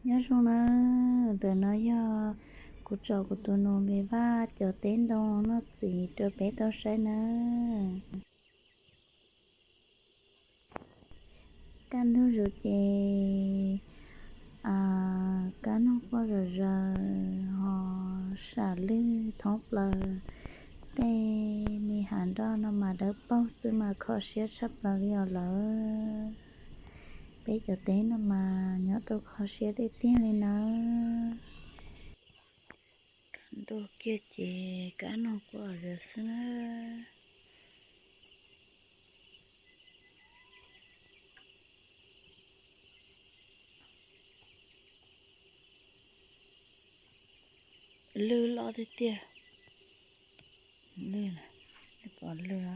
Nyob zoo na, ntawm no yog kuv tso kuv tus nus Npis Vaj cov teb ntoo noj txiv rau peb tau saib na. Kaj ntug zuj ces kab noog quaj zom zaws ho sam lwj thoob plaws. Tej me hav nroj no mas dawb paug xwb mas kho siab tshaj plaws li os lawm. Peb cov teb no mas nyob tau kho siab tiag tiag li nawb. Kab ntuj kiag ces kab noog quaj zom zaws xwb na. Lwj loj tiag tiag. Lwj, pom lwj.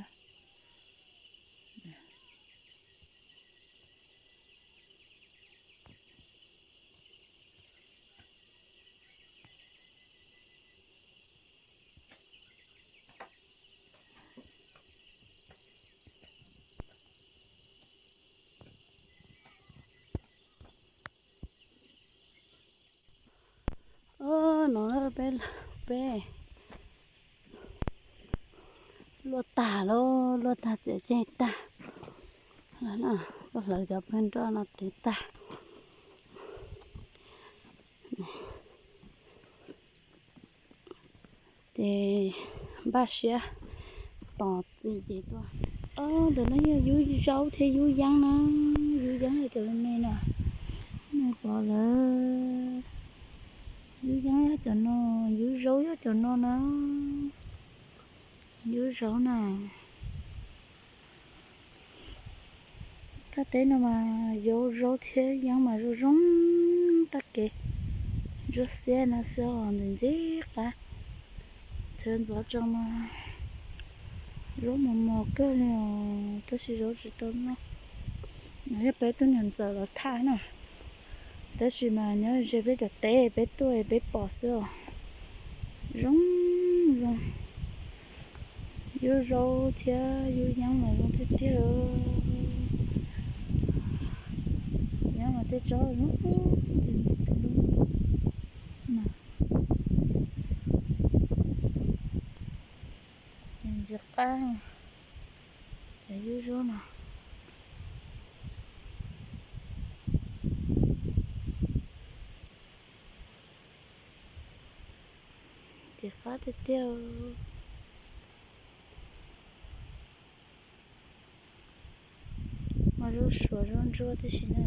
Os, no peb, peb luaj tag lauj, luaj tag txiav ceg tag. Tuaj hlawv cov pawg nroj no tev tag. Ces npaj siab tos txiv ces tuaj. Os, ntawm no yog yub zaub thiab yub yeeb na, yub yeeb yog cov me me no, nej pom lawm. Yub yeeb yog cov no, yub zaub yog cov no na. Yub zaub na. Taj teb no mas yub zaub thiab yeeb mas zoo zoo tag kev. Ntsuab xiab no xwb os, ntxim ntxim qab. Thaum ntxov tso mas zaub mos mos kawg li os, tab sis zaub tsis tau noj. Yog peb tuaj niam ntxawm los thaj na, tab sis mas nyob ze peb cov teb peb tuaj peb pom xwb os. Zoo zoo. Yub zaub thiab yub yeeb mas zoo tiag tiag. Nyob mas tej tsob zoo ntxim qab, cov yub zaub no. Ntxim qab tiag tiag. Mas zaub suav zaub ntsuab tib si na.